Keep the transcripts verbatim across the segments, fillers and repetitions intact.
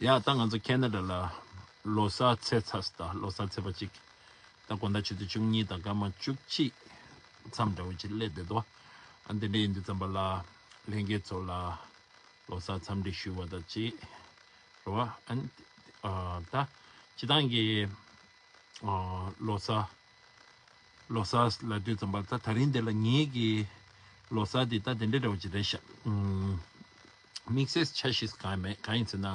ཡ་ད་ང་ཚོ་ཁེ་ན་ཌ་ལ་ལོ་གསར་ཚེས་ཚར་སོང་། ད་ལོ་གསར་ཚེས་པ་གཅིག་ད་དགོང་དག་ཆུ་ཚོད་བཅུ་གཉིས་དང་སྐར་མ་བཅུ་གཅིག་མཚམས་འདྲ་བོ་ཅིག་སླེབས་བསྡད་འདུག་ཨ་འདི་འདྲ་ཡིན་དུས་ཙམ་པ་ལ་ལྷན་རྒྱས་ཚོ་ལ་ལོ་གསར་འཚམས་འདྲི་ཞུ་བ་དང་གཅིག་རེད་བ། ཨ་ནི་ཨ་ད་སྤྱི་བཏང་གི་ཨ་ལོ་གསར་ལོ་གསར་ལབ་དུས་ཙམ་པ་ད་ད་རིང་འདི་ལ་ངེད་ཀྱི་ལོ་གསར་འདི་ད་དེ་འདྲ་འདྲ་བོ་ཅིག་རེད་ཤག་ཨུམ། དམིགས་བསལ་འཆར་གཞི་གང་ཡང་མེད། གང་ཡིན་ཟེར་ན་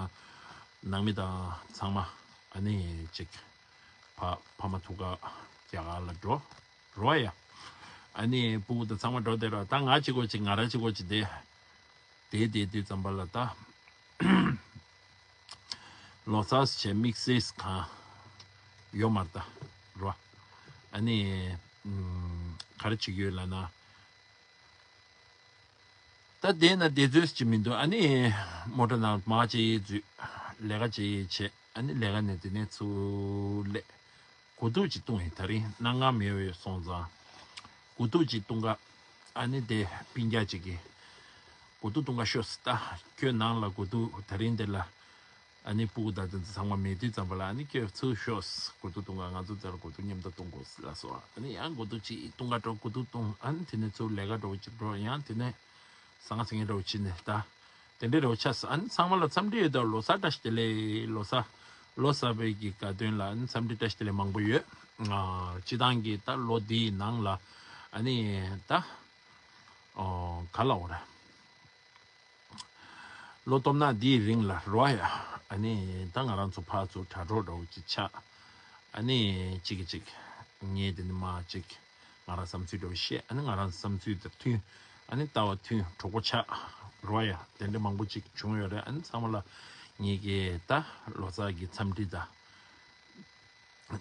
ནང་མི་དང་ཚང་མ་ཨ་ནི་ཅིག་ཕ་ཕ་མ་ཐུག་ག་རྒྱ་གར་ལ་འགྲོ་རོ་ཡ། ཨ་ནི་སྤུ་གུ་དང་ཚང་མ་འགྲོ་བསྡད་རོགས། ད་ང་གཅིག་པོ་ཅིག་ང་རང་གཅིག་པོ་ཅིག་བསྡད་བསྡད་བསྡད་དུས་ཙམ་པ་ལ་ད་ལོ་གསར་བྱས་དམིགས་བསལ་གང་ཡོད་མ་རེད་ད་རོ། ཨ་ནི་ཨུམ་ག་རེ་བྱེད་ཀྱི་ཡོད་ལབ་ན། ད་བསྡད་ན་བསྡད་ཚོད་ཅིག་མི་འདུག་ཨ་ནི་མོ་ཊ་ནང་མར་ཅིག་འཛུལ། ལས་ཀ་ཅིག་བྱེད། ཨ་ནི་ལས་ཀ་ནས་དེ་ནས་ཚུར་སླེབས། དགུ་ཐུག་ཅིག་བཏུང་ཡིན། ད་རིང་གནང་ག་མེད་པ་སོང་ཙང་། དགུ་ཐུག་ཅིག་བཏུང་ག་ཨ་ནི་དེ་སྤུན་ཀྱག་ཅིག་གིས་དགུ་ཐུག་བཏུང་ག་ཤོག་ཟེར། ད་ཁྱོད་ནང་ལ་དགུ་ཐུག་ད་རིང་འདི་ལ་ཨ་ནི་སྤུ་གུ་དང་དེ་ཚོ་ཚང་མ་མེད་དུས་ཙམ་པ་ལ་ཨ་ནི་ཁྱོད་ཚུར་ཤོག་ཟེར། དགུ་ཐུག་བཏུང་ག་ང་ཚོ་དེར་དགུ་ཐུག་མཉམ་དུ་བཏུང་དགོས་ཟེར་ལབ་སོང་། ཨ་ནི་ཡང་དགུ་ཐུག་ཅིག་བཏུང་ག་འགྲོ། དགུ་ཐུག་བཏུང་། ཨ་ནི་དེ་ནས་ཚུར་ལས་ཀ་འགྲོ་ཅིག་འགྲོ། ཡང་དེ་ནས་ཟང་ཟིང་འདྲ་བོ་བྱས་ནས་ད་དེ་འདྲའི་འདྲ་བོ་ཆགས་སོང་། ཨ་ནི་ཚང་མ་ལ་འཚམས་འདྲི་ཡོད་དོ། ལོ་གསར་བཀྲ་ཤིས་བདེ་ལེགས། ལོ་གསར་ལོ་གསར་པའི་གི་དགའ་སྟོན་ལ་ཨ་ནི་འཚམས་འདྲི་བཀྲ་ཤིས་བདེ་ལེགས་མང་པོ་ཡོད། ཨ་སྤྱི་བཏང་གི་ད་ལོ་འདིའི་ནང་ལ་ཨ་ནི་ད་ཨོ་ག་ལབ་དགོས་རེད། ལོ་སྟོབས་ན་འདིའི་རིང་ལ་རོ་ཡ། ཨ་ནི་ད་ང་རང་ཚོ་ཕར་ཚུར་དྲ་གྲོགས་འདྲ་བོ་ཅིག་ཆགས། ཨ་ནི་གཅིག་གིས་གཅིག་ངས་དེ་ནི་མ་གཅིག་ང་རང་བསམ་ཚུལ་འདྲ་བོ་བཤད། ཨ་ནི་ང་རང་བསམ་ཚུལ་དང་མཐུན། ཨ་ནི་ལྟ་བ་མཐུན། གྲོགས་པོ་ཆགས་རོ་ཡ། དེ་འདྲ་མང་པོ་ཅིག་བྱུང་ཡོད་རེད། ཨ་ནི་ཚང་མ་ལ་ངེད་ཀྱི་ད་ལོ་གསར་གྱི་འཚམས་འདྲི་དང་།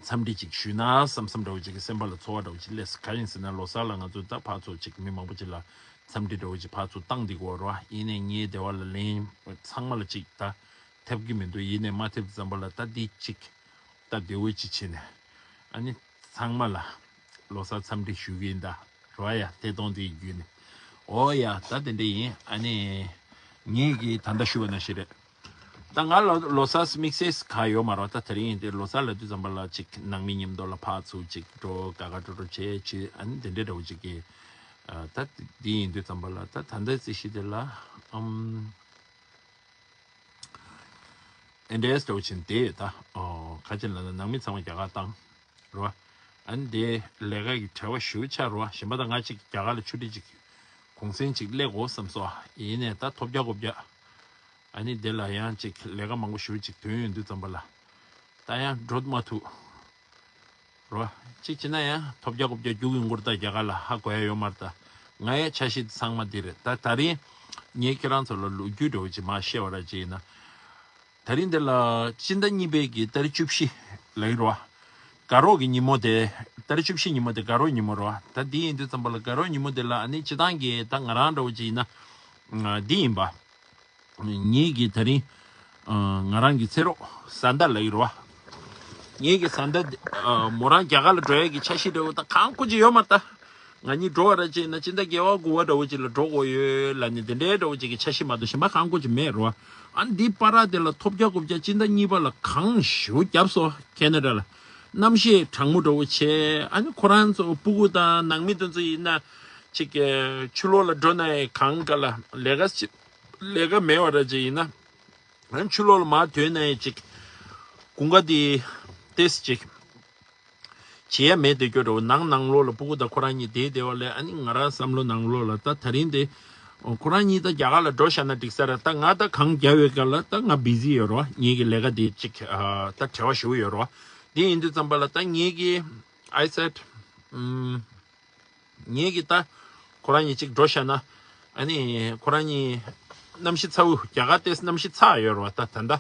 འཚམས་འདྲི་ཅིག་ཞུས་ན་བསམ་བསམ་འདྲ་བོ་ཅིག་གི་སེམས་པ་ལ་ཚོར་བ་འདྲ་བོ་ཅིག་སླེབས། གང་ཡིན་ཟེར་ན་ལོ་གསར་ལ་ང་ཚོ་ད་ཕར་ཚུར་ཅིག་མི་མང་པོ་ཅིག་ལ་འཚམས་འདྲི་འདྲ་བོ་ཅིག་ཕར་ཚུར་བཏང་བསྡད་ཀྱི་ཡོད་རེད་བ། ཡིན་ནའི་ངའི་སྡེ་བ་ལ་ལན་ཚང་མ་ལ་ཅིག་ད་ཐེབས་ཀྱི་མི་འདུག་ཡིན་ནའི་མ་ཐེབས་ཙམ་པ་ལ་ད་འདི་ཅིག་ད་བདེ་བོ་ཅིག་བྱས་ནས་ཨ་ནི་ཚང་མ་ལ་ལོ་གསར་འཚམས་འདྲི་ཞུ་གི་ཡིན་ད་རེད་བ་ཡ། ཐད་གཏོང་དེའི་བརྒྱུད་ནས། ཨོ་ཡ། ད་དེ་འདྲ་ཡིན། ཨ་ནི་ངེད་ཀྱིས་ད་ལྟ་ཞུ་བ་ནང་བཞིན་རེད། ད་ང་ལ་ལོ་གསར་དམིགས་བསལ་གང་ཡོད་མ་རེད། ད་དེ་རིང་དེ་ལོ་གསར་ལབ་དུས་ཙམ་པ་ལ་ཅིག་ནང་མི་མཉམ་དུ་ལ་ཕར་ཚུར་ཅིག་འགྲོ། དགའ་དགའ་སྤྲོ་སྤྲོ་བྱེད་བྱེད། ཨ་ནི་དེ་འདྲའི་འདྲ་བོ་ཅིག་གི་ཨ་ད་འདི་ཡིན་དུས་ཙམ་པ་ལ་ད་ད་ལྟའི་རྩིས་གཞི་དེ་ལ་ཨམ་ཨེ་འདྲ་འདྲ་བོ་ཅིག་བསྡད་ཡོད་ད། ཨོ་ཁ་ཅིག་ལ་ནང་མི་ཚང་མ་རྒྱ་གར་བཏང་རོ། ཨ་ནི་དེ་ལས་ཀ་གི་བྲེལ་བ་ཞེ་པོ་ཆགས་རོ། གཞན་པ་ད་ང་ཅིག་རྒྱ་གར་ལ་ཆུ་ཚོད་ཅིག་གུང་སེང་ཅིག་སླེབས་དགོས་བསམ་སོང་། ཡིན་ནའི་ད་ཐོབ་རྒྱག་གོ་རྒྱག་ཨ་ནི་དེ་ལ་ཡང་ཅིག་ལས་ཀ་མང་པོ་ཞེ་པོ་ཅིག་ཐོན་ཡོང་དུས་ཙམ་པ་ལ་ད་ཡང་འགྲོ་མ་ཐུབ་རོ། ཅིག་བྱས་ན་ཡང་ཐོབ་རྒྱག་གོ་རྒྱག་རྒྱུག་ཡོང་གི་རེད་ད། རྒྱ་གར་ལ་ཧ་གོ་ཡ་ཡོད་མ་རེད་ད། ང་ཡ་འཆར་གཞི་ཚང་མ་འདི་རེད་ད། ད་རིང་ངས་ཁྱེད་རང་ཚོ་ལ་ལོ་རྒྱུས་འདྲ་བོ་ཅིག་མར་བཤད་པ་ར་ཅིག་ཡིན་ན། ད་རིང་འདི་ལ་སྤྱི་ཟླ་གཉིས་པའི་གི་ཏ་རིག་བཅུ་བཞི་ལབ་ཀྱི་རེད་བ། དགའ་རོགས་ཀྱི་ཉིན་མོ་དེ། ཏ་རིག་བཅུ་བཞི་ཉིན་མོ་དེ་དགའ་རོགས་ཉིན་མོ་རེད་བ། ད་འདི་ཡིན་དུས་ཙམ་པ་ལ་དགའ་རོགས་ཉིན་མོ་དེ་ལ་ཨ་ནི་སྤྱི་བཏང་གི་ད་ང་རང་འདྲ་བོ་ཅིག་ཡིན་ན། འདི་ཡིན་པ། ངེད་ཀྱི་ད་རིང་ང་རང་གི་ཚེ་རོགས་བཟའ་ཟླ་ལབ་ཀྱི་རེད་བ། ངེད་ཀྱི་བཟའ་ཟླ་འདི་མོ་རང་རྒྱ་གར་ལ་འགྲོ་ཡས་ཀྱི་འཆར་གཞི་འདྲ་བོ་ད་གང་ཁོ་ཅིག་ཡོད་མ་རེད་ད། ང་གཉིས་འགྲོ་བ་ར་ཅིག་ཡིན་ན་སྤྱི་ཟླ་བརྒྱད་པ་དགུ་པ་འདྲ་བོ་ཅིག་ལ་འགྲོ་དགོས་ཡོད་ལབ་ནས་དེ་འདྲའི་འདྲ་བོ་ཅིག་གི་འཆར་གཞི་མ་གཏོགས་གཞན་པ་གང་ཁོ་ཅིག་མེད་རོ། ཨ་འདི་པ་ར་དེ་ལ་ཐོབ་རྒྱག་གོ་རྒྱག་སྤྱི་ཟླ་གཉིས་པ་ལ་གངས་ཞེ་པོ་བརྒྱབ་སོང་ཁེ་ན་ཌ་ལ། གནམ་གཤིས་གྲང་མོ་འདྲ་བོ་བྱས། ཨ་ནི་ཁོ་རང་ཚོ་སྤུ་གུ་དང་ནང་མི་དེ་ཚོ་ཡིན་ན་ཅིག་ཆུ་ལོག་ལ་འགྲོ་ན་ཡང་གངས་ཀ་ལ་ལས་ཀ་ཅིག་ལས་ཀ་མེད་པ་ར་ཅིག་ཡིན་ན། ཨ་ནི་ཆུ་ལོག་ལ་མར་དོན་ན་ཡང་ཅིག་དགུན་ཁ་དེ་ཏེས་ཅིག་བྱེད་ཡ་མེད་དེ་སྐྱོ་འདྲ་བོ། ནང་ནང་ལོགས་ལ་སྤུ་གུ་དང་ཁོ་རང་གཉིས་བསྡད་བསྡད་པ་ལས་ཨ་ནི་ང་རང་བསམ་བློ་ནང་ལོགས་ལ་ད་ད་རིང་དེ་ཁོ་རང་གཉིས་ད་རྒྱ་གར་ལ་འགྲོ་བཞག་ན་འགྲིག་ས་རེད། ད་ང་ད་གངས་རྒྱབ་པའི་སྐབས་ལ་ད་ང་བི་ཟི་ཡོད་རེད་བ། ངེད་ཀྱི་ལས་ཀ་དེ་ཅིག་ཨ་ད་བྲེལ་བ་ཞེ་པོ་ཡོད་རེད་བ། དེ་ཡིན་དུས་ཙམ་པ་ལ་ད་ངེད་ཀྱི་I said ངེད་ཀྱི་ད་ཁོ་རང་གཉིས་ཅིག་འགྲོ་བཞག་ན་ཨ་ནི་ཁོ་རང་གཉིས་གནམ་གཤིས་ཚ་བོ། རྒྱ་གར་ཏེས་གནམ་གཤིས་ཚ་ཡོད་རེད་བ། ད་ད་ལྟ།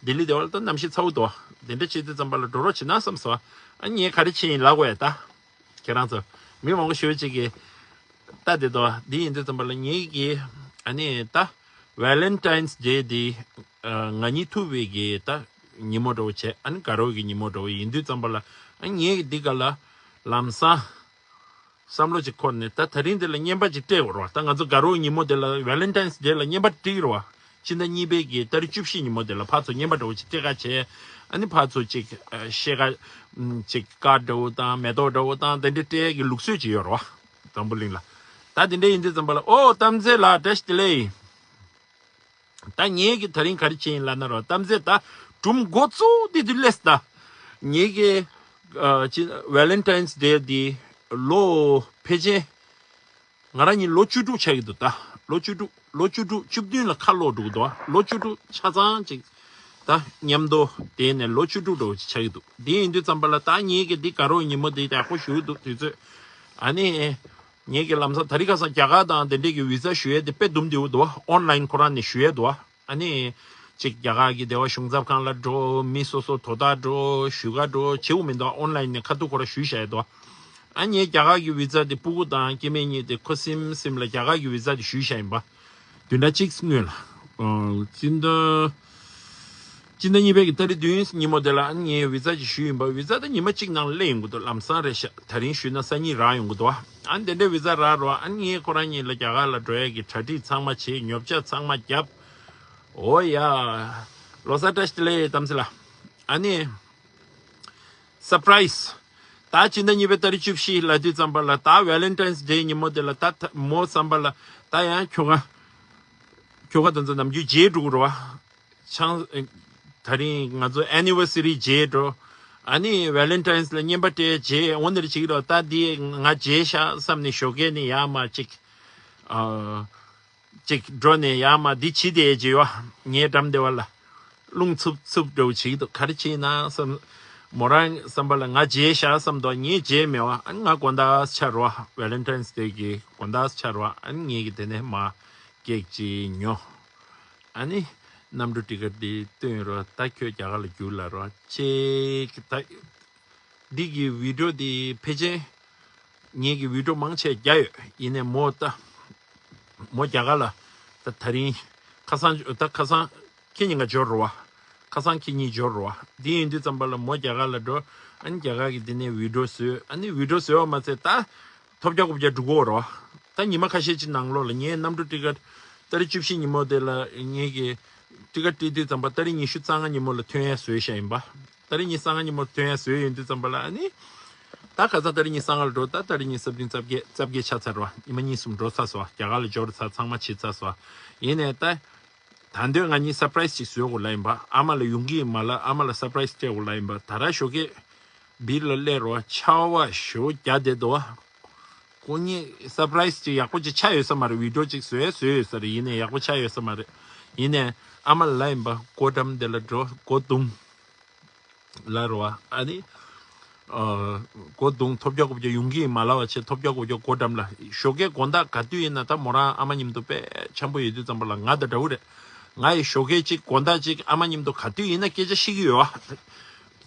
ལྡི་ལི་དེ་བ་ལ་ད་གནམ་གཤིས་ཚ་བོ་འདུག་དེ་འདྲ་བྱེད་དུས་ཙམ་པ་ལ་འགྲོ་རོགས་བྱེད་ན་བསམ་སོང་། ཨ་ངས་ག་རེ་བྱེད་ཡིན་ལབ་དགོས་ཡ་ད། ཁྱེད་རང་ཚོ་མི་མང་པོ་ཞེ་པོ་ཅིག་གིས་ལྟ་བསྡད་འདུག་འདི་ཡིན་དུས་ཙམ་པ་ལ་ངེད་ཀྱིས་ཨ་ནི་ད་Valentine's Day འདི་ང་གཉིས་ཐུག་པའི་གི་ད་ཉིན་མོ་འདྲ་བོ་བྱས། ཨ་ནི་དགའ་རོགས་ཀྱི་ཉིན་མོ་འདྲ་བོ་ཡིན་དུས་ཙམ་པ་ལ་ཨ་ངེད་ཀྱིས་འདི་ག་ལ་ལམ་སང་བསམ་བློ་ཅིག་འཁོར་ནས་ད་ད་རིང་འདི་ལ་བརྙན་པར་ཅིག་སྤྲད་དགོས་རེད་བ། ད་ང་ཚོ་དགའ་རོགས་ཉིན་མོ་དེ་ལ་Valentine's Day ལ་བརྙན་པར་སྤྲད་ཀྱི་རེད་བ། སྤྱི་ཟླ་གཉིས་པའི་གི་ཏ་རིག་བཅུ་བཞི་ཉིན་མོ་དེ་ལ་ཕར་ཚུར་བརྙན་པར་འདྲ་བོ་ཅིག་སྤྲད་ཁ་བྱས། ཨ་ནི་ཕར་ཚུར་ཅིག་ཤེལ་དཀར་ཅིག་དཀར་འདྲ་བོ་དང་མེ་ཏོག་འདྲ་བོ་དང་དེ་འདྲ་སྤྲད་ཀྱི་ལུགས་སྲོལ་ཅིག་ཡོད་རེད་བ། འཛམ་བུ་གླིང་ལ། ད་དེ་འདྲ་ཡིན་དུས་ཙམ་པ་ལ། ཨོ་གཏམ་མཛེས་ལགས་བཀྲ་ཤིས་བདེ་ལེགས། ད་ངེད་ཀྱི་ད་རིང་ག་རེ་བྱས་ཡིན་ལབ་ན་རོ། གཏམ་མཛེས་ད་སྒྲུང་འགོ་བཙུགས་དེ་དུས་སླེབས་ད། ངེད་ཀྱི་ཨ་ཅི་Valentine's Day འདི་ལོ་ཕལ་ཆེར་ང་རང་གཉིས་ལོ་བཅུ་དྲུག་ཆགས་ཀྱི་འདུག་ད་ལོ་བཅུ་དྲུག་ལོ་བཅུ་དྲུག་བཅུ་བདུན་ལ་ཁ་ལོག་འགྲོ་གི་འདུག་ལོ་བཅུ་དྲུག་ཆ་ཚང་ཅིག་ད་མཉམ་དུ་དེ་ནས་ལོ་བཅུ་དྲུག་འགྲོ་ཅིག་ཆགས་ཀྱི་འདུག་དེ་ཡིན་དུས་ཙམ་པ་ལ་ད་ངེད་ཀྱི་འདི་དགའ་རོགས་ཉིན་མོ་འདི་ཡག་པོ་ཞུ་གི་འདུག་དུས་ཚོད། ཨ་ནི་ངེད་ཀྱི་ལམ་སང་ད་རིང་ཁ་སང་རྒྱ་གར་དང་དེ་འདྲས་ཀྱི་བི་ཛ་ཞུ་ཡས་དེ་དཔེ་འདུམ་འདེའུ་འདུག་ཨོན་ལན་ཁོ་རང་ནས་ཞུ་ཡས་འདུག་ཨ་ནི་ཅིག་རྒྱ་གར་གྱི་དེ་བ་གཞུང་ཚབ་ཁང་ལ་འགྲོ། མི་སོ་སོ་དོ་བདག་འགྲོ་ཞུ་ག་འགྲོ་བྱེའུ་མི་འདུག་ཨོན་ལན་ནས་ཁ་ཐུག་ཁོ་ར་ཞུས་བཞག་ཡས་འདུག་ཨ་ནི་རྒྱ་གར་གྱི་བི་ཛ་དེ་སྤུ་གུ་དང་སྐྱེ་དམན་གཉིས་དེ་ཁོ་སིམ་སིམ་ལ་རྒྱ་གར་གྱི་བི་ཛ་དེ་ཞུས་བཞག་ཡིན་པ། བདུན་ཕྲག་གཅིག་སྔོན་ལ། ཨ་སྤྱི་ཟླ་སྤྱི་ཟླ་གཉིས་པའི་གི་ཏ་རིག་བདུན་ཉིན་མོ་དེ་ལ་ཨ་ནི་ངས་བི་ཛ་ཅིག་ཞུས་ཡིན་པ། བི་ཛ་དེ་ཉི་མ་གཅིག་ནང་སླེབས་ཡོང་གི་འདུག་ལམ་སང་རེད་ཤག་ད་རིང་ཞུས་ན་སང་ཉིན་རག་ཡོང་གི་འདུག་ཨ་ནི་དེ་འདྲའི་བི་ཛ་རག་རོགས། ཨ་ནི་ངས་ཁོ་རང་གཉིས་ལ་རྒྱ་གར་ལ་འགྲོ་ཡས་ཀྱི་གྲ་སྒྲིག་ཚང་མ་བྱས། ཉོ་ཆ་ཚང་མ་བརྒྱབ། ཨོ་ཡ། ལོ་གསར་བཀྲ་ཤིས་བདེ་ལེགས་གཏམ་ཚེ་ལགས། ཨ་ནི། སར་པ་རའི་ཛི། ད་སྤྱི་ཟླ་གཉིས་པའི་ཏ་རིག་བཅུ་བཞི་ལབ་དུས་ཙམ་པ་ལ་ད་Valentine's Day ཉིན་མོ་དེ་ལ་ད་ད་མོ་བསམ་པ་ལ་ད་ཡང་ཁྱོ་ག་ཁྱོ་ག་དེ་ཚོ་ནམ་རྒྱུན་མཇལ་འགྲོ་གི་རེད་བ། ཆང་ཨེ་ད་རིང་ང་ཚོ་Anniversary མཇལ་འགྲོ། ཨ་ནི་Valentine's ལ་བརྙན་པར་སྤྲད་མཇལ་འོ་འདིར་བྱེད་ཀྱི་རེད་བ། ད་འདི་ང་མཇལ་ཤག་བསམ་ནས་ཞོགས་ཀས་ནས་ཡར་མར་ཅིག་ཨ། ཅིག་འགྲོ་ནས་ཡར་མར་འདི་བྱེད་བསྡད་ཀྱི་ཡོད། ངའི་འགྲམ་སྡེ་བ་ལ་རླུང་འཚུབ་འཚུབ་འདྲ་བོ་བྱེད་ཀྱི་འདུག་ག་རེ་བྱེད་ན་བསམ། མོ་རང་བསམ་པ་ལ་ང་མཇལ་ཤག་བསམ་འདུག་ངས་མཇལ་མེད་བ། ཨ་ནི་ང་དགོང་དག་ཆགས་རོགས། Valentine's Day གི་དགོང་དག་ཆགས་རོགས། ཨ་ནི་ངས་ཀྱི་དེ་ནས་མར་ཀེག་ཅིག་ཉོ། ཨ་ནི་གནམ་གྲུ་ཊི་ཀེ་ཊི་འདི་སྟོན་རོགས། ད་ཁྱོད་རྒྱ་གར་ལ་རྒྱུགས་ལབ་རོགས། ཅིག་ད། འདི་གི་བི་ཌི་ཡོ་འདི་ཕལ་ཆེར་ངེད་ཀྱི་བི་ཌི་ཡོ་མང་ཆེ་བརྒྱབ་ཡོད། ཡིན་ནའི་མོ་ད་མོ་རྒྱ་གར་ལ་ད་ད་རིང་ཁ་སང་ད་ཁ་སང་ཁེ་ཉིན་ག་འབྱོར་རོ་བ། ཁ་སང་ཁེ་ཉིན་འབྱོར་རོ་བ། འདི་ཡིན་དུས་ཙམ་པ་ལ་མོ་རྒྱ་གར་ལ་འགྲོ། ཨ་ནི་རྒྱ་གར་གྱི་འདི་ནས་བི་ཌི་ཡོ་བཟོས། ཨ་ནི་བི་ཌི་ཡོ་བཟོས་པ་མ་ཚད་ད་ཐོབ་རྒྱག་རྐུབ་རྒྱག་འགྲོ་གི་ཡོད་རོ་བ། ད་ཉི་མ་ཁ་ཤས་ཅིག་ནང་ལོགས་ལ་ངས་གནམ་གྲུ་ཊི་ཀེ་ཊི་ཏ་རིག་བཅུ་བཞི་ཉིན་མོ་དེ་ལ་ངེད་ཀྱི་ཊི་ཀེ་ཊི་སྤྲད་དུས་ཙམ་པ་ཏ་རིག་ཉི་ཤུ་རྩ་ལྔ་ཉིན་མོ་ལ་ཐོན་ཡ་བཟོས་བཞག་ཡིན་པ། ཏ་རིག་ཉི་ཤུ་རྩ་ལྔ་ཉིན་མོ་ཐོན་ཡ་བཟོས་ཡོང་དུས་ཙམ་པ་ལ་ཨ་ནི། ད་ཁ་སང་ཏ་རིག་ཉི་ཤུ་རྩ་ལྔ་ལ་འགྲོ། ད་ཏ་རིག་ཉི་ཤུ་རྩ་བདུན་རྩ་བརྒྱད་རྩ་བརྒྱད་ཆགས་ཚར་བ། ཉི་མ་གཉིས་གསུམ་འགྲོ་ཚར་སོང་། རྒྱ་གར་ལ་འབྱོར་ཚར། ཚང་མ་བྱེད་ཚར་སོང་། ཡིན་ནའི་ད། ད་འདོད་ང་གཉིས་སར་པ་རའི་ཛི་ཅིག་བཟོ་དགོས་ལབ་ཡིན་པ། ཨ་མ་ལ་ཡོང་གི་ཡིན་མ་ལབ། ཨ་མ་ལ་སར་པ་རའི་ཛི་སྤྲད་དགོས་ལབ་ཡིན་པ། ད་ར་ཞོགས་ཀས་བིར་ལ་སླེབས་རོགས། ཆར་པ་ཞེ་པོ་རྒྱག་བསྡད་འདུག་བ། ཁོ་གཉིས་སར་པ་རའི་ཛི་ཅིག་ཡག་པོ་ཅིག་ཆགས་ཡོད་ས་མ་རེད། བི་ཌི་ཡོ་ཅིག་བཟོས་བཟོས་ཡོད་ས་རེད། ཡིན་ནའི་ཡག་པོ་ཆགས་ཡོད་ས་མ་རེད། ཡིན་ནའི་ཨ་མ་ལ་ལབ་ཡིན་པ། སྒོ་འགྲམ་དེ་ལ་འགྲོ། སྒོ་རྡུང་ལབ་རོགས། ཨ་ནི། ཨ། སྒོ་རྡུང་། ཐོབ་རྒྱག་རྐུབ་རྒྱག་ཡོང་གི་ཡིན་མ་ལབ་པ་བྱས། ཐོབ་རྒྱག་རྐུབ་རྒྱག་སྒོ་འགྲམ་ལ། ཞོགས་ཀས་དགོང་དག་ག་དུས་ཡིན་ན་ད་མོ་རང་ཨ་མ་མཉམ་དུ་དཔེ་འཆམ་པོ་ཡོད་དུས་ཙམ་པ་ལ་ང་དང་འདྲ་བོ་རེད། ང་ཡི་ཞོགས་ཀས་ཅིག་དགོང་དག་ཅིག་ཨ་མ་མཉམ་དུ་ག་དུས་ཡིན་ན་སྐད་ཆ་བཤད་ཀྱི་ཡོད་བ།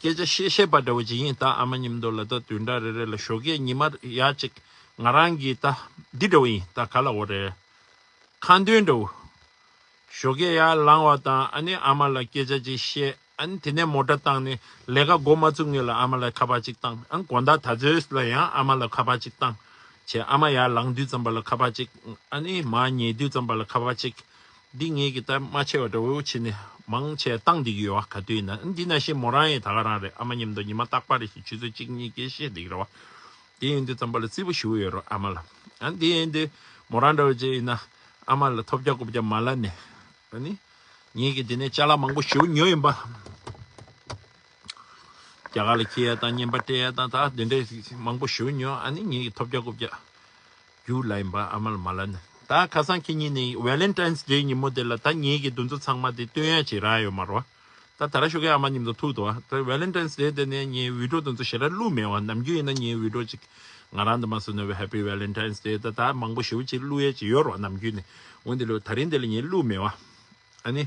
སྐད་ཆ་བཤད་བཤད་པ་འདྲ་བོ་ཅིག་ཡིན། ད་ཨ་མ་མཉམ་དུ་ལ་ད་བདུན་ཕྲག་རེ་རེ་ལ་ཞོགས་ཀས་ཉི་མ་ཡར་ཅིག་ང་རང་གི་ད་འདི་འདྲ་བོ་ཡིན། ད་ག་ལབ་དགོས་རེད། ཁ་འདོན་འདྲ་བོ། ཞོགས་ཀས་ཡར་ལངས་པ་དང་ཨ་ནི་ཨ་མ་ལ་སྐད་ཆ་ཅིག་བཤད། ཨ་ནི་དེ་ནས་མོ་ཊ་བཏང་ནས་ལས་ཀ་འགོ་མ་བཙུགས་སྔོན་ལ་ཨ་མ་ལ་ཁ་པར་ཅིག་བཏང་། ཨ་ནི་དགོང་དག་ད་ཚོད་ལ་ཡང་ཨ་མ་ལ་ཁ་པར་ཅིག་བཏང་བྱས། ཨ་མ་ཡར་ལངས་དུས་ཙམ་པ་ལ་ཁ་པར་ཅིག་ཨ་ནི་མར་ཉལ་དུས་ཙམ་པ་ལ་ཁ་པར་ཅིག་འདི་ངེད་ཀྱིས་ད་མ་བྱས་པ་འདྲ་བོ་བྱས་ནས་མང་ཆེ་བཏང་བསྡད་ཀྱི་ཡོད་བ། ག་དུས་ཡིན་ན། ཨ་ནི་འདི་ནང་བཞིན་མོ་རང་ཡང་ད་ག་རང་རེད། ཨ་མ་མཉམ་དུ་ཉི་མ་རྟག་པར་རེ་བཞིན་ཆུ་ཚོད་གཅིག་གཉིས་སྐད་བཤད་བསྡད་ཀྱི་རེད་བ། དེ་ཡིན་དུས་ཙམ་པ་ལ་བརྩེ་པོ་ཞེ་པོ་ཡོད་རེད་ཨ་མ་ལ། ཨ་ནི་དེ་ཡིན་དུས་མོ་རང་འདྲ་བོ་ཅིག་ཡིན་ན་ཨ་མ་ལ་ཐོབ་རྒྱག་རྐུབ་རྒྱག་མ་ལབ་ནས། ཨ་ནི་ངེད་ཀྱིས་དེ་ནས་ཅ་ལག་མང་པོ་ཞེ་པོ་ཉོས་ཡིན་པ། རྒྱ་གར་ལ་འཁྱེར་ཡ་དང་བརྙན་པར་སྤྲད་ཡ་དང་ད་དེ་འདྲའི་མང་པོ་ཞེ་པོ་ཉོས། ཨ་ནི་ངེད་ཀྱིས་ཐོབ་རྒྱག་རྐུབ་རྒྱག་རྒྱུགས་ལབ་ཡིན་པ། ཨ་མ་ལ་མ་ལབ་ནས། ད་ཁ་སང་ཁེ་ཉིན་ནས་Valentine's Day ཉིན་མོ་དེ་ལ་ད་ངེད་ཀྱིས་དེ་ཚོ་ཚང་མ་དེ་སྟོན་ཡ་ཅིག་རག་ཡོད་མ་རེད་བ། ད་ད་ར་ཞོགས་ཀས་ཨ་མ་མཉམ་དུ་ཐུག་འདུག་བ། ད་Valentine's Day དེ་ནས་ངས་བི་ཌི་ཡོ་དེ་ཚོ་ཞེ་དྲག་བླུགས་མེད་བ། ནམ་རྒྱུན་ཡིན་ན་ངས་བི་ཌི་ཡོ་ཅིག་ང་རང་དང་མ་སུ་ནོ་བའི་Happy Valentine's Day ད་ད་མང་པོ་ཞེ་པོ་ཅིག་བླུགས་ཡས་ཅིག་ཡོད་རེད་བ་ནམ་རྒྱུན་ནས། འོན་ཏེ་ལོ་ད་རིང་དེ་ལ་ངས་བླུགས་མེད་བ། ཨ་ནི།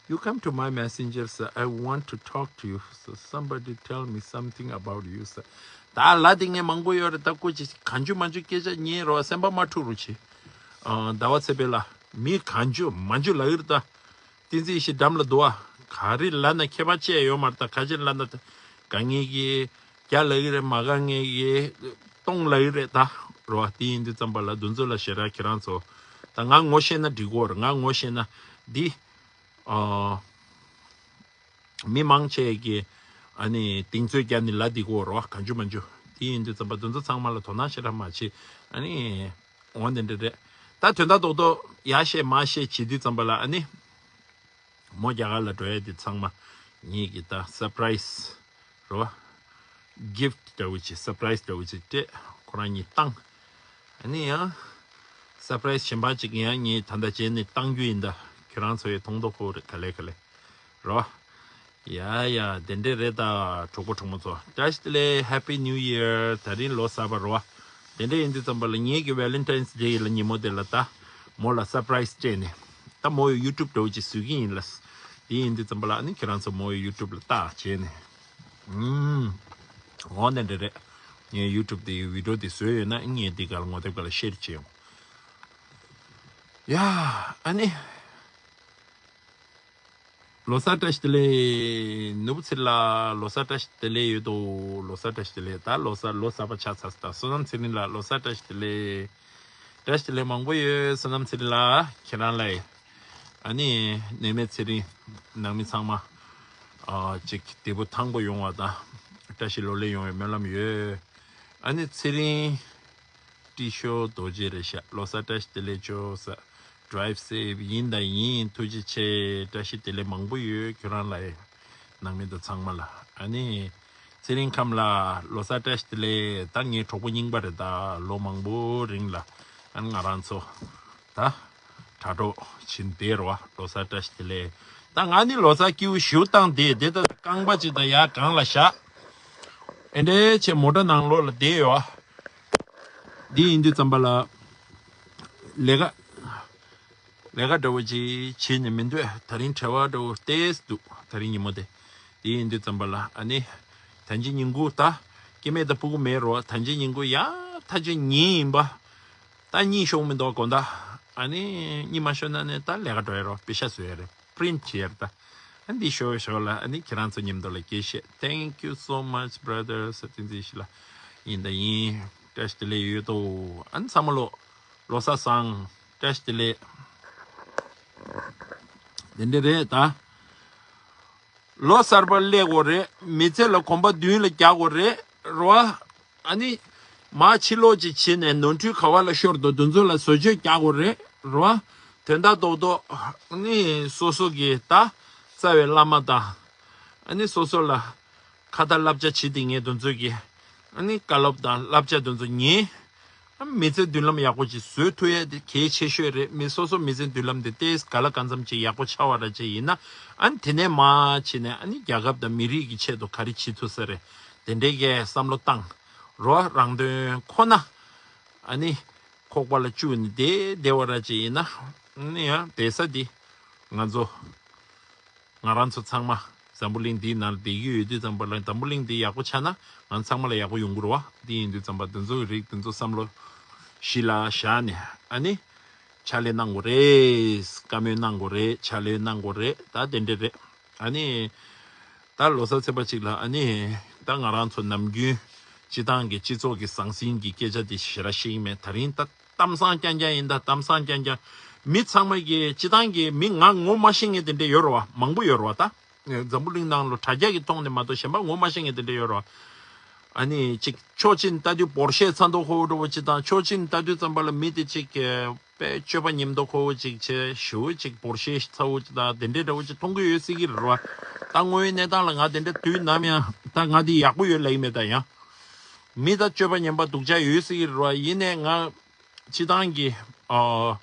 You come to my messenger, sir. I want to talk to you. So somebody tell me something about you, sir. ད་ལ་དེ་ངས་མང་པོ་ཡོད་རེད། ད་ཀོ་ཅིག་གང་བྱུང་མང་བྱུང་སྐད་ཆ་ཉན་རོགས། སེམས་པ་མ་འཁྲུག་རོགས་བྱེད། ཨ། ཟླ་བ་ཚེ་འཕེལ་ལགས། མི་གང་བྱུང་མང་བྱུང་ལབ་ཀྱི་རེད་ད། བསྟན་འཛིན་ཡེ་ཤེས་འགྲམ་ལ་འདུག་ཨ། ག་རེ་ལབ་ན་ཁྱད་པར་ཅི་ཡང་ཡོད་མ་རེད་ད། ག་ཅི་ལབ་ན་ད་དགའ་མཁན་གྱིས་བརྒྱ་ལབ་ཀྱི་རེད། མ་དགའ་མཁན་གྱིས་སྟོང་ལབ་ཀྱི་རེད་ད། རོ། དེ་ཡིན་དུས་ཙམ་པ་ལ་དེ་ཚོ་ལ་ཞེ་དྲག་ཁྱེད་རང་ཚོ། ད་ང་ངོ་ཤེས་ན་འགྲིག་གོ་རེད། ང་ངོ་ཤེས་ན་འདི་ ཨ། མི་མང་ཆེ་གི་ཨ་ནི་གདེང་ཚོད་རྒྱག་ནི་ལ་འདི་གོ་རོ་གང་བྱུང་མ་བྱུང་དེ་ཡིན་དུས་ཙམ་པ་དེ་ཚོ་ཚང་མ་ལ་དོ་སྣང་ཞེ་དྲག་མ་བྱེད། ཨ་ནི་འོ་འདི་འདྲ་རེད། ད་དོན་དག་རྡོག་རྡོག་ཡ་བཤད་མ་བཤད་བྱེད་དུས་ཙམ་པ་ལ་ཨ་ནི་མོ་རྒྱ་གར་ལ་འགྲོ་ཡ་དེ་ཚང་མ་ངེད་ཀྱི་ད་སར་པ་རའི་སི་རོ། གིཕ་ཊི་འདྲ་བོ་ཅིག་སར་པ་རའི་སི་འདྲ་བོ་ཅིག་སྤྲད་ཁོ་རང་གཉིས་བཏང་། ཨ་ནི་ཡང་སར་པ་རའི་སི་གཞན་པ་ཅིག་ཡང་ངས་ད་ལྟ་བྱས་ནས་བཏང་རྒྱུ་ཡིན། ད་ཁྱོད་རང་ཚོ་ཡི་མཐོང་རྟོགས་ཁོ་རེ་ག་ལེ་ག་ལེ་རོ། ཡ་ཡ་དེ་འདྲས་རེད། ད་གྲོགས་པོ་གྲོགས་མོ་ཚོ་བཀྲ་ཤིས་བདེ་ལེགས། Happy New Year། ད་རིང་ལོ་གསར་པ་རོ། དེ་འདྲས་ཡིན་དུས་ཙམ་པ་ལ་ངེད་ཀྱི་Valentine's Day་ལ་ཉིན་མོ་དེ་ལ་ད་མོ་ལ་སར་པ་རའི་སི་སྤྲད་ནས་ད་མོ་ཡི་ཡུ་ཊུབ་འདྲ་བོ་ཅིག་བཟོ་གི་ཡིན་ལ། དེ་ཡིན་དུས་ཙམ་པ་ལ་ཨ་ནི་ཁྱེད་རང་ཚོ་མོ་ཡི་ཡུ་ཊུབ་ལ་ལྟ་བྱས་ནས། ཨུམ། འོ་ནས་འདྲ་རེད། ངས་ཡུ་ཊུབ་དེ་བི་ཌིའོ་དེ་བཟོས་ཡོད་ན་ངས་འདི་གར་ངོ་དེབ་ག་ལ་ཤེར་བྱེད་ཡོང་། ཡ། ཨ་ནི། ལོ་གསར་བཀྲ་ཤིས་བདེ་ལེགས། ནོར་བུ་ཚེ་རིང་ལགས་ལོ་གསར་བཀྲ་ཤིས་བདེ་ལེགས་ཡོད་དོ། ལོ་གསར་བཀྲ་ཤིས་བདེ་ལེགས། ད་ལོ་གསར་ལོ་གསར་པ་ཆགས་ཚར་སོང་། ད་བསོད་ནམས་ཚེ་རིང་ལགས་ལོ་གསར་བཀྲ་ཤིས་བདེ་ལེགས། བཀྲ་ཤིས་བདེ་ལེགས་མང་པོ་ཡོད། བསོད་ནམས་ཚེ་རིང་ལགས་ཁྱེད་རང་ལ་ཡི། ཨ་ནི་ནད་མེད་ཚེ་རིང་། ནང་མི་ཚང་མ་ཨ་ཅིག་བདེ་པོ་ཐང་པོ་ཡོང་བ་དང་བཀྲ་ཤིས་ལོ་ལེགས་ཡོང་བའི་སྨོན་ལམ་ཡོད། ཨ་ནི་ཚེ་རིང་། ཏི་ཤོ་རྡོ་རྗེ་རེད་ཤག་ལོ་གསར་བཀྲ་ཤིས་བདེ་ལེགས་ཅོ་ས། Drive safe། ཡིན་དང་ཡིན། ཐུགས་རྗེ་ཆེ། བཀྲ་ཤིས་བདེ་ལེགས་མང་པོ་ཡོད་ཁྱོད་རང་ལ་ཡི། ནང་མི་དང་ཚང་མ་ལ། ཨ་ནི། ཚེ་རིང་ཁམས་ལགས་ལོ་གསར་བཀྲ་ཤིས་བདེ་ལེགས། ད་ངའི་གྲོགས་པོ་རྙིང་པ་རེད། ད་ལོ་མང་པོ་རིང་ལ་ཨ་ནི་ང་རང་ཚོ་ད་དྲ་གྲོགས་ཕྱིན་བསྡད་རོ། ལོ་གསར་བཀྲ་ཤིས་བདེ་ལེགས། ད་ང་ནི་ལོ་གསར་སྐྱིད་པོ་ཞུ་བཏང་བསྡད་དེ། ད་རྐང་པ་ཅིག་ད་ཡར་བགྲང་ལ་བཞག་ཨེ་འདྲའི་ཆེ་མོ་ཊ་ནང་ལོགས་ལ་བསྡད་ཡོད། འདི་ཡིན་དུས་ཙམ་པ་ལ་ལས་ཀ་ལས་ཀ་འདྲ་བོ་ཅིག་བྱེད་ནས་མི་འདུག་ད་རིང་བྲེལ་བ་འདྲ་བོ་ཏོག་ཙམ་འདུག་ད་རིང་ཉིན་མོ་དེ། དེ་ཡིན་དུས་ཙམ་པ་ལ་ཨ་ནི། ད་ཅི་ཉིན་གུང་ད། སྐྱེ་དམན་དང་སྤུ་གུ་མེད་རོ། ད་ཅི་ཉིན་གུང་ཡ། ད་ཅི་ཉིན་ཡིན་པ། ད་གཉིད་ཤོག་མི་འདུག་དགོང་དག་ཨ་ནི་གཉིད་མ་ཤོར་ན་ནི་ད་ལས་ཀ་འགྲོ་ཡ་རོ། པེ་ཤ་བཟོ་ཡ་རེད། པི་རིན་ཊི་བྱེད་ཡ་རེད་ད། ཨ་འདི་ཤོག་ཤོག་ལ་ཨ་ནི་ཁྱེད་རང་ཚོ་མཉམ་དུ་ལ་སྐད་བཤད། Thank you so much brother ཟེར་བསྟན་འཛིན་ཞིག་ལ། ཡིན་ད་ཡིན། བཀྲ་ཤིས་བདེ་ལེགས་ཡོད་དོ། ཨ་ནི་ཚང་མ་ལོ། ལོ་གསར་བཟང་། བཀྲ་ཤིས་བདེ་ལེགས། དེ་འདྲ་རེད་ད། ལོ་གསར་པ་སླེབས་དགོས་རེད། མི་ཚེ་ལ་གོམ་པ་མདུན་ལ་རྒྱག་དགོས་རེད། རོ། ཨ་ནི། མ་ཕྱི་ལོགས་ཅིག་བྱས་ནས་ནོར་འཁྲུལ་ག་བ་ལ་ཤོར་འདུག་དེ་ཚོ་ལ་བཟོ་བཅོས་རྒྱག་དགོས་རེད། རོ། དོན་དག་རྡོག་རྡོག་ཨ་ནི་སོ་སོ་གི་ད། རྩ་བའི་བླ་མ་དང་། ཨ་ནི་སོ་སོ་ལ། ཁ་ཏ་བསླབ་བྱ་བྱེད་དེ་ངས་དེ་ཚོ་གི། ཨ་ནི་བཀའ་སློབ་དང་བསླབ་བྱ་དེ་ཚོ་ཉན། མི་ཚེ་མདུན་ལམ་ཡག་པོ་ཅིག་བཟོ་ཐུབ་ཡས་དེ་གལ་ཆེ་ཤོས་རེད། མི་སོ་སོ་མི་ཚེ་མདུན་ལམ་དེ་ཏོག་ཙམ་ག་ལ་གང་འཚམ་ཅིག་ཡག་པོ་ཆགས་པ་འདྲ་ཅིག་ཡིན་ན། ཨ་ནི་དེ་ནས་མར་ཕྱིན་ནས་ཨ་ནི་རྒྱལ་ཁབ་དང་མི་རིགས་ཀྱི་ཆེད་དུ་ག་རེ་བྱེད་ཐུབ་ས་རེད། དེ་འདྲའི་གི་བསམ་བློ་བཏང་། རོ། རང་དོན་ཁོ་ན། ཨ་ནི་ཁོག་པ་ལ་བཅུག་ནས་བསྡད་བསྡད་པ་འདྲ་ཅིག་ཡིན་ན། ཨ་ནི་ཡང་བསྡད་ས་འདི་ང་ཚོ། ང་རང་ཚོ་ཚང་མ་འཛམ་བུ་གླིང་འདིའི་ནང་ལ་བསྡད་ཀྱི་ཡོད་དུས་ཙམ་པ་ལ། འཛམ་བུ་གླིང་འདི་ཡག་པོ་ཆགས་ན་ང་ཚང་མ་ལ་ཡག་པོ་ཡོང་གི་རེད་བ། འདི་ཡིན་དུས་ཙམ་པ་འདི་ཚོའི་རིགས་འདི་ཚོ་བསམ་བློ་གཞི་ལ་བཞག་ནས་ཨ་ནི་ཕྱག་ལས་གནང་དགོས་རེད། བཀའ་མོལ་གནང་དགོས་རེད། ཕྱག་ལས་གནང་དགོས་རེད། ད་དེ་འདྲ་རེད། ཨ་ནི་ད་ལོ་གསར་ཚེས་པ་གཅིག་ལ་ཨ་ནི་ད་ང་རང་ཚོ་ནམ་རྒྱུན་སྤྱི་བཏང་གི་སྤྱི་ཚོགས་ཀྱི་ཟང་ཟིང་གི་སྐད་ཆ་དེ་ཞེ་དྲག་བཤད་ཀྱི་མེད། ད་རིང་ད་གཏམ་བཟང་རྐྱང་རྐྱང་ཡིན། ད་གཏམ་བཟང་རྐྱང་རྐྱང་། མི་ཚང་མ་གི་སྤྱི་བཏང་གི་མི་ང་ངོ་མ་ཤེས་མཁན་དེ་འདྲ་ཡོད་རེད་བ། མང་པོ་ཡོད་རེད་བ། ད་འཛམ་བུ་གླིང་ནང་ལ་དྲ་རྒྱ་གི་ཐོག་ནས་མ་གཏོགས་གཞན་པ་ངོ་མ་ཤེས་མཁན་དེ་འདྲ་ཡོད་རེད་བ། ཨ་ནི་ཅིག་ཕྱོགས་གཅིག་ནས་ལྟ་དུས་བོར་ཤེས་ཚ་མདོག་ཁ་པོ་འདྲ་བོ་ཅིག་དང་། ཕྱོགས་གཅིག་ནས་ལྟ་དུས་ཙམ་པ་ལ་མི་དེ་ཅིག་གི་དཔེ་སྤྱོད་པ་ཉམས་མདོག་ཁ་པོ་ཅིག་བྱས། ཞེ་པོ་ཅིག་བོར་ཤེས་ཚ་པོ་ཅིག་དང་དེ་འདྲའི་འདྲ་བོ་ཅིག་མཐོང་གི་ཡོད་སྲིད་ཀྱི་རེད་བ། ད་དངོས་ཡོད་གནས་སྟངས་ལ་ང་དེ་འདྲ་དུས་ནམ་ཡང་ད་ང་འདི་ཡག་པོ་ཡོད་ལབ་ཀྱི་མེད། ད་ཡང་མི་ད་སྤྱོད་པ་ཉམས་པ་སྡུག་ཅག་ཡོད་སྲིད་ཀྱི་རེད་བ། ཡིན་ནའི་ང་སྤྱི་བཏང་གི་ཨ་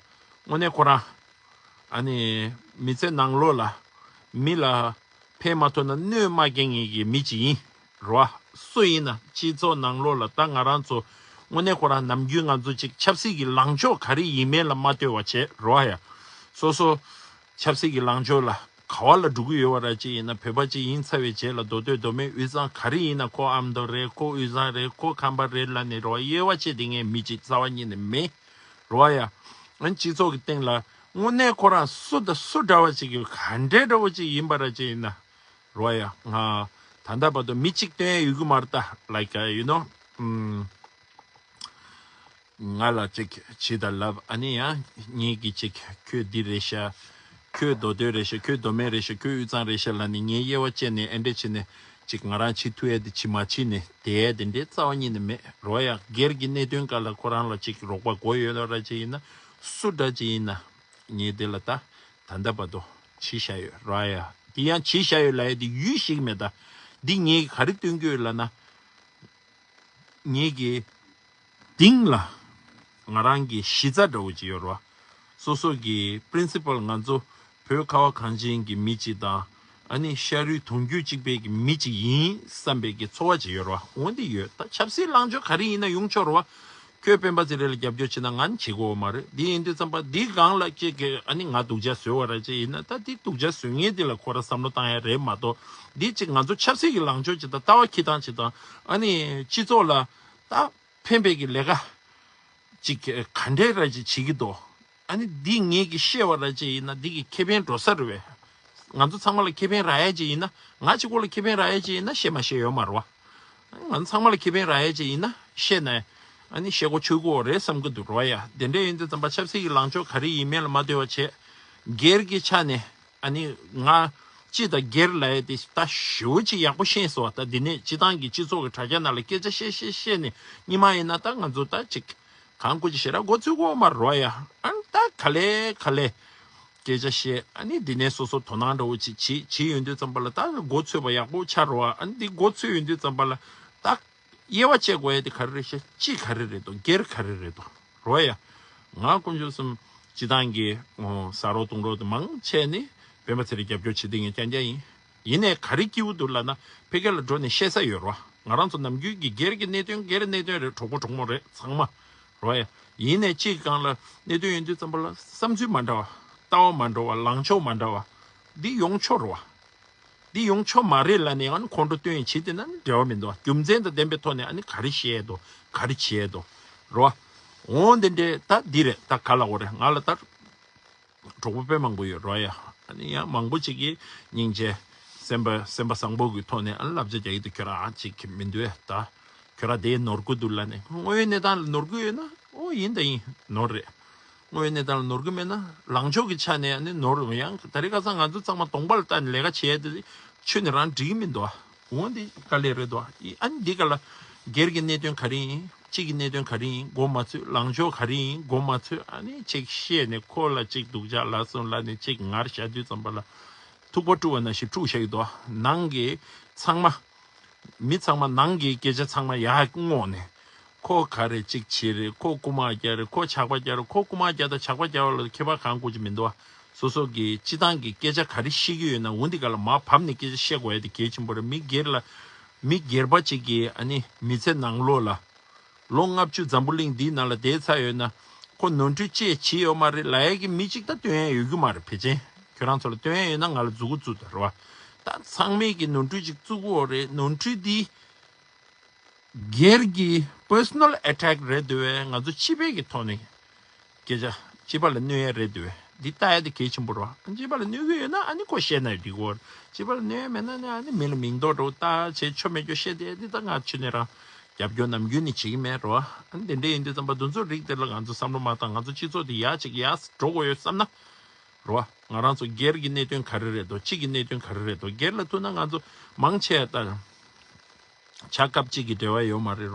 དངོས་གནས་ཁོ་རང་ཨ་ནི་མི་ཚེ་ནང་ལོགས་ལ་མི་ལ་ཕན་མ་ཐོགས་ན་གནོད་མ་སྐྱེལ་མཁན་གྱི་མི་ཅིག་ཡིན་རེད་བ། སུ་ཡིན་ན་སྤྱི་ཚོགས་ནང་ལོགས་ལ་ད་ང་རང་ཚོ་དངོས་གནས་ཁོ་རང་ནམ་རྒྱུན་ང་ཚོ་ཅིག་ཆབ་སྲིད་ཀྱི་ལངས་ཕྱོགས་ག་རེ་ཡིན་མིན་ལ་མ་ལྟོས་པ་བྱས་རེད་བ། ཡ། སོ་སོ་ཆབ་སྲིད་ཀྱི་ལངས་ཕྱོགས་ལ་ག་བ་ལ་འགྲོ་གི་ཡོད་པ་ར་ཅིག་ཡིན་ན། བོད་པ་ཅིག་ཡིན་ཚར་བའི་རྗེས་ལ་མདོ་སྟོད་མདོ་སྨད་དབུས་གཙང་ག་རེ་ཡིན་ན། ཁོ་ཨ་མདོ་རེད། ཁོ་དབུས་གཙང་རེད། ཁོ་ཁམས་པ་རེད་ལབ་ནས་རེད་བ། དབྱེ་བ་ཕྱེ་བསྡད་མཁན་མི་ཅིག་རྩ་བ་ཉིད་ནས་མེད་རེད་བ། ཡ། ཨ་ནི་སྤྱི་ཚོགས་ཀྱི་སྟེང་ལ་དངོས་གནས་ཁོ་རང་སུ་དང་སུ་འདྲ་བ་ཅིག་གི་ག་འདྲའི་འདྲ་བོ་ཅིག་ཡིན་པ་ར་ཅིག་ཡིན་ན་རེད་བ། ཡ། ང་ད་ལྟ་བར་དུ་མི་གཅིག་སྟོན་ཡ་ཡོད་གི་མ་རེད་ད། Like, uh, you know, ང་ལ་ཅིག་བྱེད་དང་ལབ། ཨ་ནི་ཡང་ངེད་ཀྱི་ཅིག་ཁྱོད་འདི་རེད་ཤག་ཁྱོད་མདོ་སྟོད་རེད་ཤག་ཁྱོད་མདོ་སྨད་རེད་ཤག་ཁྱོད་དབུས་གཙང་རེད་ཤག་ལབ་ནས་ངའི་དབྱེ་བ་བཅད་ནས་ཨེ་འདྲས་བྱས་ནས་ཅིག་ང་རང་བྱེད་ཐུབ་ཡ་དེ་བྱེད་མ་བྱེད་ནས་དེ་ཡ་དེ་འདྲའི་རྩ་བ་ཉིད་ནས་མེད་རོ་ཡ། སྒེར་གྱི་གནད་དོན་སྐབས་ལ་ཁོ་རང་ལ་ཅིག་རོགས་པ་དགོས་ཡོད་ལ་ར་ཅིག་ཡིན་ན་སུ་འདྲ་ཅིག་ཡིན་ན་ངས་དེ་ལ་ད་ད་ལྟ་བར་དུ་བྱས་བཞག་ཡོད་རོ་ཡ། དེ་ཡང་བྱས་བཞག་ཡོད་ལབ་ཡ་དེ་ཡུལ་ཤེས་ཀྱི་མེད། ད་འདི་ངས་ག་རེ་སྟོན་གྱི་ཡོད་ལབ་ན། ངེད་ཀྱི་སྟེང་ལ་ང་རང་གི་གཞི་རྩ་འདྲ་བོ་ཅིག་ཡོད་རེད་བ། སོ་སོ་གི་པི་རིན་སི་པལ། ང་ཚོ་བོད་ཁ་བ་གངས་ཅན་གྱི་མི་གཅིག་དང་། ཨ་ནི་ཤ་རུས་གདུང་རྒྱུད་གཅིག་པའི་གི་མི་གཅིག་ཡིན་བསམ་པའི་གི་ཚོར་བ་ཅིག་ཡོད་རེད་བ། འོན་ཏེ་ཡོད། ད་ཆབ་སྲིད་ལངས་ཕྱོགས་ག་རེ་ཡིན་ན་ཡོང་ཆོག་རེད་བ། ཁྱོད་སྤེན་པ་ཚེ་རིང་ལ་རྒྱབ་སྐྱོར་བྱེད་ན་ང་ནི་བྱེད་དགོས་བ་མ་རེད། འདི་ཡིན་དུས་ཙམ་པ་འདི་སྒང་ལ་ཅིག་གི་ཨ་ནི་ང་སྡུག་ཅག་བཟོས་བ་ར་ཅིག་ཡིན་ན། ད་འདི་སྡུག་ཅག་བཟོ་མཁན་འདི་ལ་ཁོ་ར་བསམ་བློ་བཏང་ཡ་རེད་མ་གཏོགས། འདི་ཅིག་ང་ཚོ་ཆབ་སྲིད་ཀྱི་ལངས་ཕྱོགས་ཅིག་དང་ལྟ་བ་འཁྱེར་སྟངས་ཅིག་དང་། ཨ་ནི་སྤྱི་ཚོགས་ལ་ད་ཕན་པའི་གི་ལས་ཀ་ཅིག་ག་འདྲས་ར་ཅིག་བྱེད་ཀྱི་འདུག་ཨ་ནི་འདི་ངེད་ཀྱིས་བཤད་བ་ར་ཅིག་ཡིན་ན་འདི་གི་ཁེ་ཕན་འགྲོ་ས་རེད་བས། ང་ཚོ་ཚང་མ་ལ་ཁེ་ཕན་རག་ཡ་ཅིག་ཡིན་ན། ང་གཅིག་པོ་ལ་ཁེ་ཕན་རག་ཡ་ཅིག་ཡིན་ན་བཤད་མ་བཤད་ཡོད་མ་རེད་བ། ང་ཚང་མ་ལ་ཁེ་ཕན་རག་ཡ་ཅིག་ཡིན་ན་བཤད་ན། ཨ་ནི་བཤད་སྒོ་ཆོད་ཀྱི་ཡོད་རེད་བསམ་གྱི་འདུག་རོ་ཡ། དེ་འདྲ་ཡིན་དུས་ཙམ་པ་ཆབ་སྲིད་ཀྱི་ལངས་ཕྱོགས་ག་རེ་ཡིན་མིན་ལ་མ་ལྟོས་པ་བྱས། སྒེར་གྱི་ཆ་ནས་ཨ་ནི་ང་སྤྱི་དང་སྒེར་ལབ་ཡ་དེ་ད་ཞེ་པོ་ཅིག་ཡག་པོ་ཤེས་སོང་བ། ད་འདི་ནས་སྤྱི་བཏང་གི་སྤྱི་ཚོགས་ཀྱི་དྲ་རྒྱ་ནང་ལ་སྐད་ཆ་བཤད་བཤད་བཤད་ནས་སྔོན་མ་ཡིན་ན་ད་ང་ཚོ་ད་ཅིག་གང་དགོས་ཅིག་ཞེ་དྲག་མགོ་ཚོས་ཀྱི་ཡོད་མ་རེད་རོ་ཡ། ཨ་ནི་ད་ག་ལེ་ག་ལེ། སྐད་ཆ་བཤད། ཨ་ནི་འདི་ནས་སོ་སོ་དོ་སྣང་འདྲ་བོ་ཅིག་བྱེད་བྱེད་ཡོང་དུས་ཙམ་པ་ལ་ད་མགོ་ཚོས་པ་ཡག་པོ་ཆགས་རེད་བ། ཨ་ནི་འདི་མགོ་ཚོས་ཡོང་དུས་ཙམ་པ་ལ་ད་དབྱེ་བ་བཅད་དགོས་ཡ་དེ་ག་རེ་རེད་ཤག་སྤྱི་ག་རེ་རེད་འདུག་སྒེར་ག་རེ་རེད་འདུག་རོ་ཡ། ང་དཀོན་མཆོག་གསུམ་སྤྱི་བཏང་གི་ཨོ་ཟ་རོགས་བཏུང་རོགས་དེ་མང་ཆེ་ནི་སྤེན་པ་ཚེ་རིང་རྒྱབ་སྐྱོར་བྱེད་དེ་ངས་རྐྱང་རྐྱང་ཡིན། ཡིན་ནའི་ག་རེ་སྐྱིད་པོ་འདུག་ལབ་ན། ཕ་གི་ལ་འགྲོ་ནས་བཤད་ས་ཡོད་རེད་བ། ང་རང་ཚོ་ནམ་རྒྱུན་གྱི་སྒེར་གྱི་གནད་དོན་སྒེར་གནད་དོན་རེད། གྲོགས་པོ་གྲོགས་མོ་རེད་ཚང་མ། རོ་ཡ། ཡིན་ནའི་གཅིག་སྒང་ལ་གནད་དོན་ཡོང་དུས་ཙམ་པ་ལ་བསམ་ཚུལ་མ་འདྲ་བ། ལྟ་བ་མ་འདྲ་བ། ལངས་ཕྱོགས་མ་འདྲ་བ། འདི་ཡོང་ཆོག་རེད་བ། འདི་ཡོང་ཆོག་མ་རེད་ལབ་ནས་ཨ་ནི་ཁོང་ཁྲོ་སྟོན་ཡས་བྱེད་དེ་ན་ནི་འབྲེལ་བ་མི་འདུག་བ། རྒྱུ་མཚན་དང་ལྡན་པའི་ཐོག་ནས་ཨ་ནི་ག་རེ་བཤད་ཡས་འདུག་ག་རེ་བྱེད་ཡས་འདུག་རེད་བ། འོང་དེ་འདྲས་ད་འདི་རེད། ད་ག་ལ་འོ་རེད། ང་ལ་ད་གྲོགས་པོ་དཔེ་མང་པོ་ཡོད་རོ་ཡ། ཨ་ནི་ཡང་མང་པོ་ཅིག་གིས་སྙིང་རྗེ། སེམས་པ་སེམས་པ་བཟང་པོ་གི་ཐོག་ནས་ཨ་ནི་བསླབ་བྱ་རྒྱག་གི་འདུག་ཁྱོད་རང་ཅིག་མི་འདུག་ད། ཁྱོད་རང་དེ་ནོར་གི་འདུག་ལབ་ནས། དངོས་ཡོད་གནས་སྟངས་ལ་ནོར་གི་ཡོད་ན་ཨོ་ཡིན་ད་ཡིན་ནོར་རེད། དངོས་ཡོད་གནས་སྟངས་ལ་ནོར་གི་མེད་ན། ལངས་ཕྱོགས་ཀྱི་ཆ་ནས་ཨ་ནི་ནོར་ཡང་། ད་རེས་ཁ་སང་ང་ཚོ་ཚང་མ་གདོང་པ་ལ་ལྟ་ནས་ལས་ཀ་བྱེད་ཡ་དེ་ཆུ་ནས་རང་འགྲིག་གི་མི་འདུག་འོ་འདི་དཀའ་ལས་རེད་དོ། ཨ་ནི་འདི་ག་ལ་སྒེར་གྱི་གནད་དོན་ག་རེ་ཡིན། སྤྱི་གི་གནད་དོན་ག་རེ་ཡིན་མགོ་མ་ཚོས། ལངས་ཕྱོགས་ག་རེ་ཡིན་མགོ་མ་ཚོས། ཨ་ནི་ཅིག་བཤད་ནས་ཁོ་ལ་ཅིག་སྡུག་ཅག་ལབ་སོང་ལབ་ནས་ཅིག་ངར་བཞག་དུས་ཙམ་པ་ལ་ཐུག་པ་དཀྲུགས་པ་ནང་བཞིན་དཀྲུགས་བཞག་གི་འདུག་ནང་གི་ཚང་མ། མི་ཚང་མ་ནང་གི་སྐད་ཆ་ཚང་མ་ཡར་སྔོག་ནས། ཁོ་ག་རེ་གཅིག་བྱེད་རེད། ཁོ་རྐུ་མ་རྒྱག་རེད། ཁོ་ཇག་པ་རྒྱག་རེད། ཁོ་རྐུ་མ་རྒྱག་དང་ཇག་པ་རྒྱག་པ་ལ་ཁྱད་པར་གང་དགོས་ཀྱི་མི་འདུག་བ། སོ་སོ་གི་སྤྱི་བཏང་གི་སྐད་ཆ་ག་རེ་བཤད་ཀྱི་ཡོད་ན་འོ་འདི་ག་ལ་མར་བབས་ནས་སྐད་ཆ་བཤད་དགོས་ཡ་དེ་གལ་ཆེན་པོ་རེད། མི་སྒེར་ལ། མི་སྒེར་པ་གཅིག་གིས་ཨ་ནི་མི་ཚེ་ནང་ལོགས་ལ། ལོ་ལྔ་བཅུ་འཛམ་བུ་གླིང་འདིའི་ནང་ལ་བསྡད་ཚར་ཡོད་ན། ཁོ་ནོར་འཁྲུལ་ཅི་བྱས་ཡོད་མ་རེད་ལབ་ཡ་གི་མི་གཅིག་ད་སྟོན་ཡ་ཡོད་རྒྱུ་མ་རེད། ཕལ་ཆེར་ཁྱོད་རང་ཚོ་ལ་སྟོན་ཡ་ཡོད་ན་ང་ལ་མཛུབ་གུ་བཙུགས་དང་རེད་བ། ད་ཚང་མས་ཀྱི་ནོར་འཁྲུལ་ཅིག་བཙུགས་ཀྱི་ཡོད་རེད། ནོར་འཁྲུལ་འདི་སྒེར་གྱི་པར་སོ་ནལ་ཨེ་ཊེག་རེད་འདུག་བས། ང་ཚོ་སྤྱི་པའི་གི་ཐོག་ནས་སྐད་ཆ་སྤྱི་པ་ལ་གནོད་ཡ་རེད་འདུག་བས། འདི་ལྟ་ཡ་དེ་གལ་ཆེན་པོ་རེད་བ། སྤྱི་པ་ལ་གནོད་ཀྱི་ཡོད་ན་ཨ་ནི་ཁོ་བཤད་ན་འགྲིག་གི་རེད། སྤྱི་པ་ལ་གནོད་ཡ་མེད་ན་ནི་ཨ་ནི་མི་ལ་མིང་འདོགས་འདྲ་བོ་ལྟ་བྱས་ཆོ་མེད་སྐྱོ་བཤད་དེ་འདི་ད་ང་ཆུ་ནས་རང་རྒྱབ་སྐྱོར་ནམ་རྒྱུན་ནས་བྱེད་ཀྱི་མེད་རེད་བ། ཨ་ནི་དེ་འདྲ་ཡིན་དུས་ཙམ་པ་འདི་ཚོ་རིགས་དེ་ལ་ང་ཚོ་བསམ་བློ་མ་བཏང་། ང་ཚོ་སྤྱི་ཚོགས་འདི་ཡར་ཅིག་ཡར་འགྲོ་དགོས་ཡོད་བསམ་ན། རེད་བ། ང་རང་ཚོ་སྒེར་གྱི་གནད་དོན་ག་རེ་རེད་དོ། སྤྱི་གི་གནད་དོན་ག་རེ་རེད་དོ། སྒེར་ལ་ཐུག་ན་ང་ཚོ་མང་ཆེ་ད་ཆ་སྐབས་གཅིག་གི་འབྲེལ་བ་ཡོད་མ་རེད་རོ།